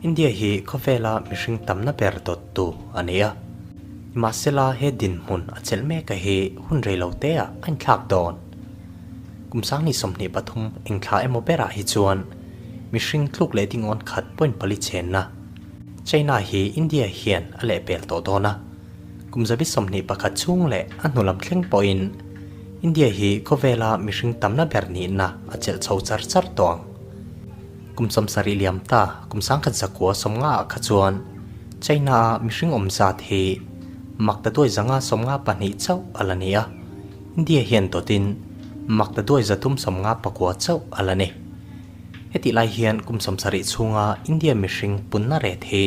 India hi khawvela mihring tamna ber dawttu a ni a. Nimahsela he dinhmun a chelh mek a hi hun rei lo te ah a inthlak dawn. Kum sang ni 23 engthla emaw berah hi chuan mihring tluk leh dingawn khat point pali chenna China hi India hian a lehpel tawh dawn a. Kum 21 chhung leh a hnu lam thleng pawhin India hi khawvela mihring tamna ber nihna a chelh chho char char tawh ang. Kum 70 liam ta kum 1990 ah kha chuan China a mihring awm zat hi mak ta duai 592 chauh a la ni a, India hian dawtin mak ta duai 359 chauh a la ni. Hetih lai hian kum 70 chhunga India mihring punna rate hi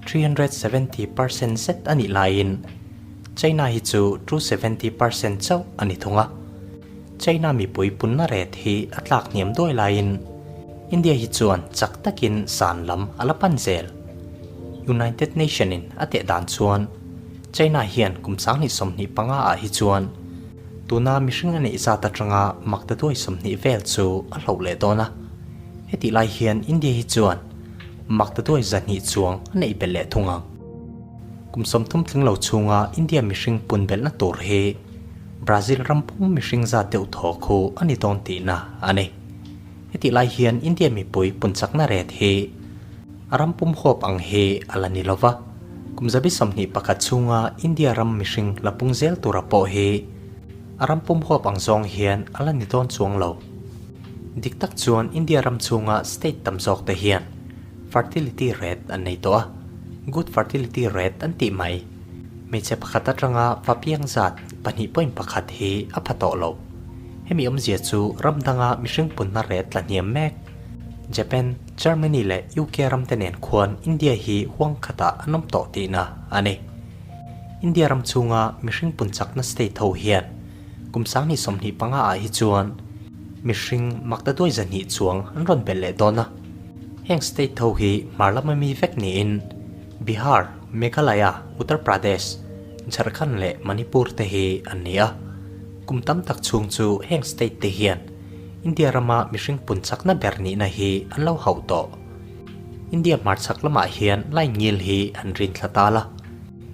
370% zet a nih laiin China hi chu 270% chauh a ni thung a. China mipui punna rate hi a tlak hniam duai laiin India hi chuan chak takin san lam a la pan zel. United Nation in a teh dan chuan China hian kum 2025 ah hi chuan tuna mihring a neih zat atanga mak ta duai 20 vel chu a hloh leh dawn a. Hetih lai hian India hi chuan mak ta duai 200 chuang a neih belh leh thung ang. Kum 30 tling lo chhunga India mihring pun belhna tur hi Brazil ram pum mihring zat deuh thaw khu a ni dawn tihna a ni. Hetih lai hian India mipui pun chakna rate hi a ram pum huap ang hi a la ni lova. Kum 21 chhunga India ram mihring la pung zel tura pawh hi a ram pum huap ang zawng hian a la ni dawn chuang lo. Dik tak chuan India ram chhunga state tam zawk te hian fertility rate an nei tawh a, good fertility rate an tih mai. Hmeichhe pakhat atanga fa piang zat 2.1 hi a pha tawh lo. Hemi awmzia chu ram danga mihring punna rate tla hniam mek. Japan, Germany leh UK ram te nen khuan India hi huang khatah an awm tawh tihna a ni. India ram chhunga mihring pun chakna state ho hian kum 2025 ah hi chuan mihring mak ta duai 200 chuang an rawn belh leh dawn a. Heng state ho hi hmar lama mi vek niin Bihar, Meghalaya, Uttar Pradesh, Jharkhand leh Manipur te hi an ni a. Kum tam tak chhung chu heng state te hian India rama mihring pun chakna ber nihna hi an lo hauh tawh. India hmar chak lamah hian line ngil hi an rin thla tal a.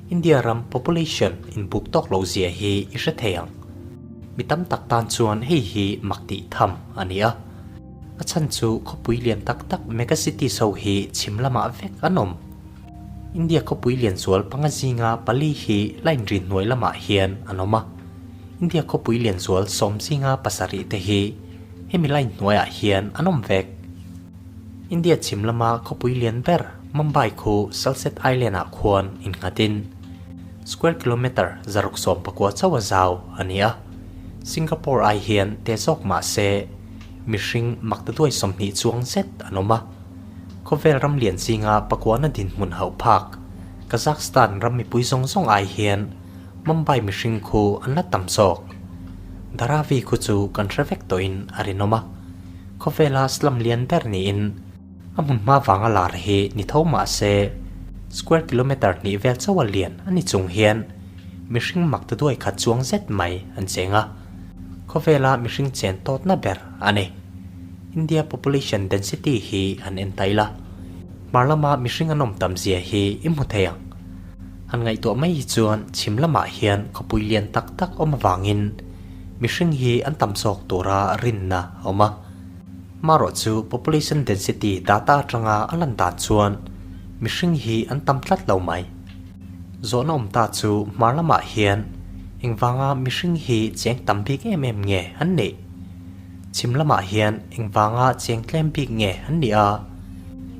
India ram population inbuk tawk lo zia hi i hre thei ang. Mi tam tak tan chuan hei hi mak tih tham a ni a. A chhan chu khawpui lian tak tak mega cities ho hi chhim lamah vek an awm. India khawpui lian zual panga zinga pali hi line rin hnuai lamah hian an awm a. India khawpui lian zual 10 zinga 7 te hi hemi line hnuaiah hian an awm vek. India chhim lama khawpui lian ber Mumbai khu Salsette Island ah khuan innghatin square kilometre 619 chauh a zau a ni a. Singapore ai hian te zawk mah se mihring mak ta duai 20 chuang zet an awm a. Khawvel ram lian zinga pakuana dinhmun hauh phak Kazakhstan ram mipui zawng zawng ai hian Mumbai mihring khu an la tam zawk. Dharavi khu chu kan hre vek tawhin a rinawm a. Khawvela slum lian ber niin a hmun hma vanga lar hi ni tho mah se square kilometre hnih vel chauh a lian a ni chung hian mihring mak ta duai khat chuang zet mai an cheng a. Khawvela mihring chen tawtna ber a ni. India population density hi an en ta ila. Hmar lama mihring an awm tam zia hi i hmu thei ang. Han ngaihtuah mai hi chuan chhim lamah hian khawpui lian tak tak awm avangin mihring hi an tam zawk tura rinna a awm a. Marawh chu population density data atanga a lan dan chuan mihring hi an tam tlat lo mai. Zawhna awm ta chu hmar lamah hian engvanga mihring hi cheng tam bik em em nge an nih? Chhim lamah hian engvanga cheng tlem bik nge an nih a?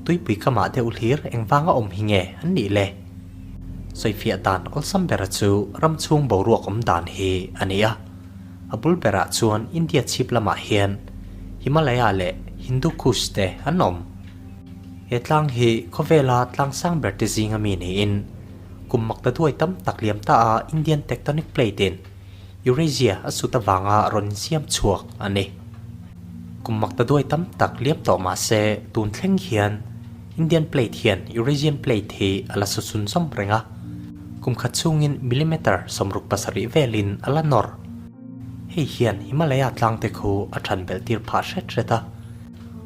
Tuipui kamah deuh hlir engvanga awm hi nge an nih le? Sawifiah dan awlsam bera chu ram chhung boruak awm dan hi a ni a. A bul berah chuan India chhip lamah hian Himalaya leh Hindu Kush te an awm. He tlang hi khawvela tlang sang ber te zinga mi niin kum mak ta duai tam tak liam ta a Indian tectonic plate in Eurasia a sut avanga rawn insiam chhuak a ni. Kum mak ta duai tam tak liam tawh mah se tun thleng hian Indian plate hian Eurasian plate hi a la su chun zawm reng a. Kum khat chhungin millimetre 67 velin a la nawr. Hei hian Himalaya tlang te khu a than belh tir phah hret hret a.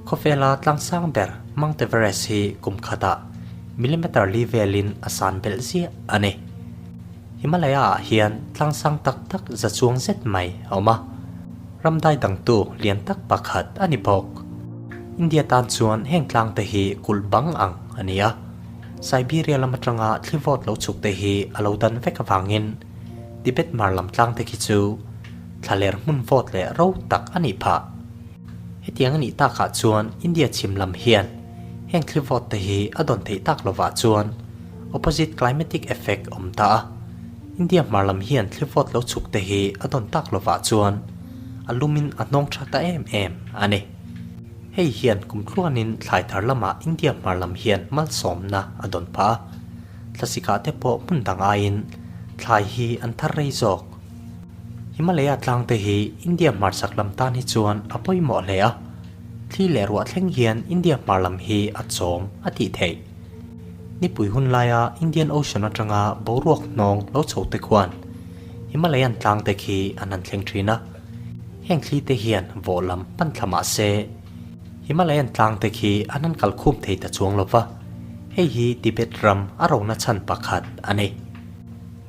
Khawvela tlang sang ber. Mount Everest hi kum khatah millimeter li velin a san belh ziah a ni. Himalaya ah hian tlang sang tak tak za chuang zet mai a awm a, ram dai dangtu lian tak pakhat a ni bawk. India tan chuan heng tlang te hi kulh bang ang a ni a, Siberia lam atanga thli vawt lo chhuk te hi a lo dan vek avangin Tibet hmar lam tlang te khi chu thlaler hmun vawt leh ro tak a nih phah. Hetiang a nih takah chuan India chhim lam hian heng thli vawt te hi a dawn theih tak lovah chuan opposite climatic effect awm ta a. India hmar lam hian thli vawt lo chhuk te hi a dawn tak lovah chuan a lumin a hnawng tha ta em em a ni. Hei hian kum tluanin thlai thar lamah India hmar lam hian malsawmna a dawn phah a, thlasikah te pawh hmun dang aiin thlai hi an thar rei zawk. Himalaya tlang te hi India hmarchhak lam tan hi chuan a pawimawh hle a, thli leh ruah thleng hian India hmar lam hi a chawm a tih theih. Nipui hun laia Indian Ocean atanga boruak hnawng lo chho te khuan Himalayan tlang te khi an han thleng thin a, heng thli te hian vawh lam pan thla mah se Himalayan tlang te khi an han kal khum thei ta chuang lo va, hei hi Tibet ram a rona chhan pakhat a ni.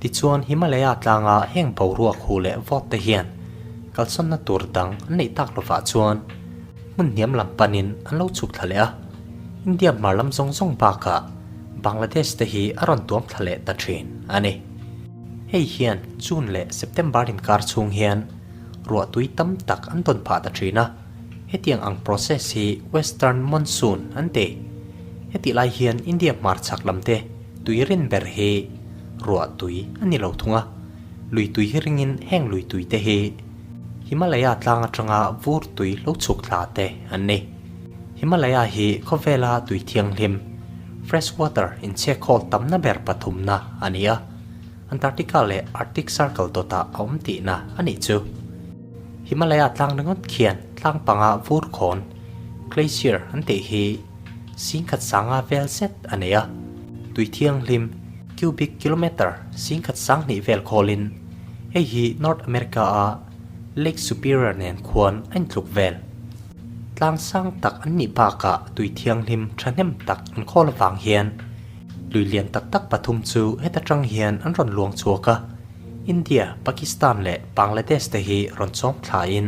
Tichuan, Himalaya tlanga heng boruak hu leh vawt te hian kalsawnna tur dang an neih tak lovah chuan hmun hniam lam panin an lo chhuk thla leh a. India hmar lam zawng zawng bakah Bangladesh te hi a rawn tuam thla leh ta thin a ni. Hei hian June leh September inkar chhung hian ruahtui tam tak an tawn phah ta thin a, hetiang ang process hi Western Monsoon an ti. Hetih lai hian India hmar chhak lam te tui rin ber hi ruah tui a ni lo thung a, lui tui hi ringin heng lui tui te hi Himalaya tlang atanga vur tui lo chhuk thla te an ni. Himalaya hi khawvela tui thianghlim, fresh water, inchhek khawl tamna ber pathumna a ni a, Antarctica leh Arctic Circle dawtah a awm tihna a nih chu. Himalaya tlang ringawt khian tlang panga vur khawn, glacier, an tih hi Singkhat sanga vel zet a nei a, tui thianghlim cubic kilometre singkhat sanghnih vel khawlin hei hi North America-a Lake Superior nen khuan a intluk vel. Tlang sang tak an nih bakah tui thianghlim thahnem tak an khawl avang hian lui lian tak tak pathum chu heta tang hian an rawn luang chhuak a, India, Pakistan leh Bangladesh te hi rawn chawm thlain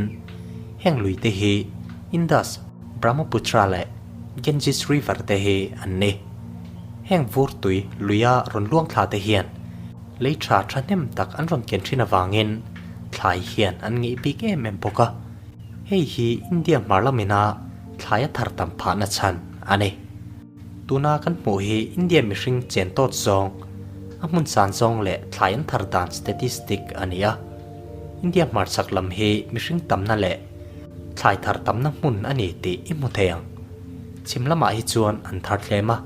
heng lui te hi Indus, Brahmaputra leh Ganges River te hi an ni. Heng vur tui luia rawn luang thla te hian lei tha thahnem tak an rawn ken thin avangin thlai hian an ngeih bik em em bawk a. Hei hi India hmar lamina thlai a thar tam phahna chhan a ni. Tuna kan hmuh hi India mihring chen tawt zawng, a hmun san zawng leh thlai an thar dan statistic a ni a. India hmarchhak lam hi mihring tamna leh thlai thar tamna hmun a ni tih i hmu thei ang. Chhim lamah hi chuan an thar tlem a,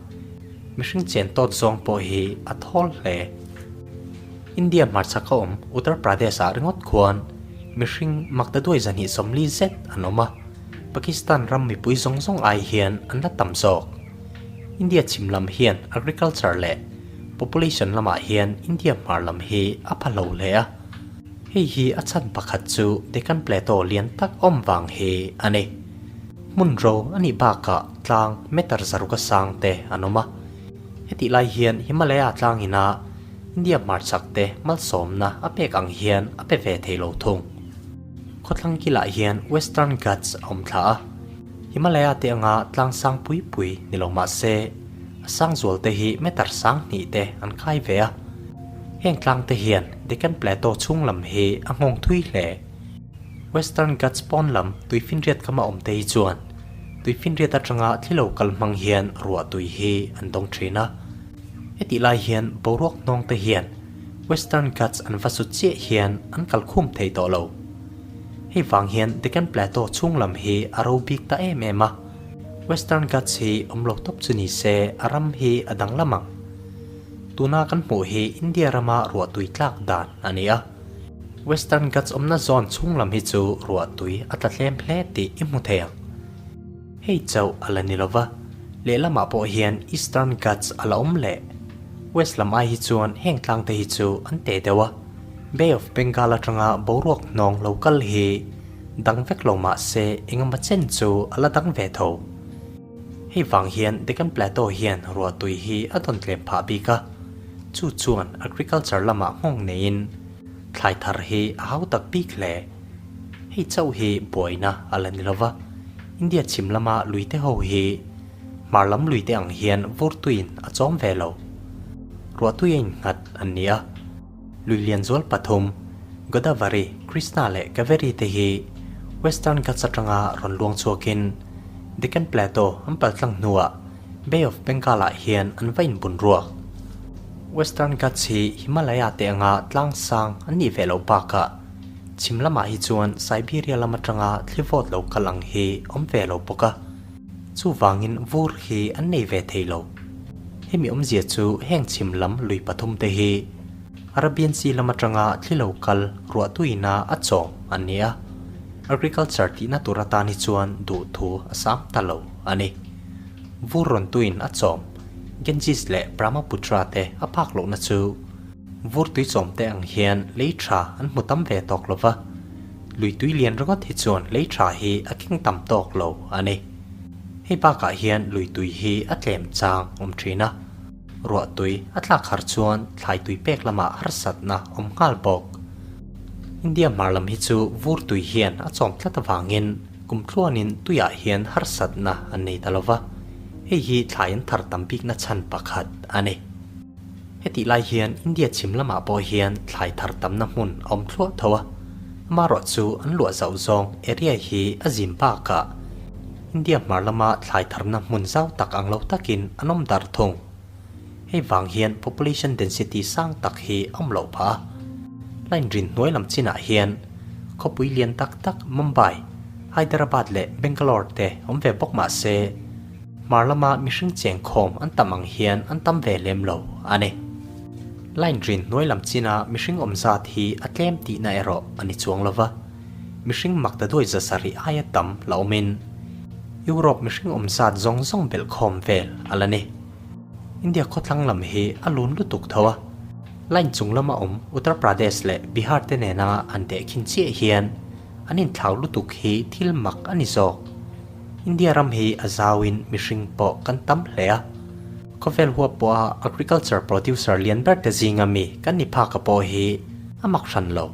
mihring chen tawt zawng pawh hi a thawl hle. India hmarchhak a awm Uttar Pradesh-ah ringawt khuan mihring maktaduai zahnih 40 zet an awm a, Pakistan ram mipui zawng zawng ai hian an la tam zawk. India chhim lam hian agriculture leh population lamah hian India hmar lam hi a pha hlo hle a. Hei hi a chhan pakhat chu Deccan Plateau lian tak awm vang hi a ni. Hmun ro a nih bakah tlang meter zaruk a sang te an awm a. Hetih lai hian Himalaya tlang ina India hmarchhak te malsawmna a pek ang hian a pe ve thei lo thung. Khawthlang kilah hian Western Ghats a awm thla a, Himalaya te anga tlang sang pui pui ni lo mah se a sang zual te hi meter sang hnih te an kai ve a. Heng tlang te hian Deccan Plateau chhung lam hi a nghawng thui hle. Western Ghats pawn lam tuifinriat kama awm te hi chuan tuifinriat atanga thli lo kal hmang hian ruah tui hi an dawng thin a. Hetih lai hian boruak hnawng te hian Western Ghats an va sut chiah hian an kal khum thei tawh lo. Hei vang hian Deccan Plateau chhung lam hi a ro bik ta em em a. Western Ghats hi awm lo tawp chu ni se a ram hi a danglam ang. Tuna kan hmuh hi India rama ruahtui tlak dan a ni a. Western Ghats awmna zawn chhung lam hi chu ruahtui a tla tlem hle tih i hmu thei ang. Hei chauh a la ni lova, lehlamah pawh hian Eastern Ghats a la awm leh. West lam ai hi chuan heng tlangte hi chu an teh deuh a, Bay of Bengal atanga boruak hnawng lo kal hi dang vek lo mah se engemaw chen chu a la dang ve tho. Hei vang hian Deccan Plateau hian ruahtui hi a dawn tlem phah bik a, chu chuan agriculture lamah nghawng neiin thlai thar hi a hau tak bik hle. Hei chauh hi buaina a la ni lova, India chhim lama luite ho hi hmar lam luite ang hian vurtuiin a chawm ve lo. Ruahtui a innghat an ni a. Lui lian zual pathum, Godavari, Krishna leh Kaveri te hi Western Ghats atanga rawn luang chhuakin Deccan Plateau an paltlang hnuah Bay of Bengal ah hian an va inbun ruak. Western Ghats hi Himalaya te anga tlang sang an nih ve loh bakah chhim lamah hi chuan Siberia lam atanga thli vawt lo kal ang hi awm ve lo bawk a. Chuvangin vur hi an nei ve thei lo. Hemi awmzia chu heng chhim lam lui pathum te hi Arabian Sea lam atanga thli lo kal ruah tuina a chawm an ni a, agriculture tihna tur atan hi chuan duh thu a sang ta lo a ni. Vur rawn tuin a chawm Ganges leh Brahmaputra te a phak lohna chu vur tui chawm te ang hian lei tha an hmu tam ve tawk lo va, lui tui lian ringawt hi chuan lei tha hi a keng tam tawk lo a ni. Hei bakah hian lui tui hi a tlem chang awm thin a, ruah tui a tlak har chuan thlai tui pek lamah harsatna awm nghal bawk. India hmar lam hi chu vur tui hian a chawm tlat avangin kum tluanin tuiah hian harsatna an nei ta lo va, hei hi thlai an thar tam bikna chhan pakhat a ni. Hetih lai hian India chhim lamah pawh hian thlai thar tamna hmun a awm thluah tho a, amaherawh chu an luah zauh zawng area hi a zim bakah India hmar lama thlai tharna hmun zau tak ang lo takin an awm darh thung. Hei vang hian population density sang tak hi a awm loh phah a. Line rin hnuai lam chinah hian khawpui lian tak tak Mumbai, Hyderabad leh Bangalore te awm ve bawk mah se, Hmar lama mihring chengkhawm an tam ang hian an tam ve lem lo a ni. Line rin hnuai lam china mihring awm zat hi a tlem tihna erawh a ni chuang lo va, mihring mak ta duai za sarih aia tam la awmin Europe mihring awm zat zawng zawng belhkhawm vel a la ni. India khawthlang lam hi a lun lutuk tho a, line chung lama awm Uttar Pradesh leh Bihar te nena an tehkhin chiah hian an inthlau lutuk hi thil mak a ni zawk. India ram hi a zauin mihring pawh kan tam hle a, khawvel huap pawha agriculture producer lian ber te zinga mi kan ni phaka pawh hi a mak hran lo.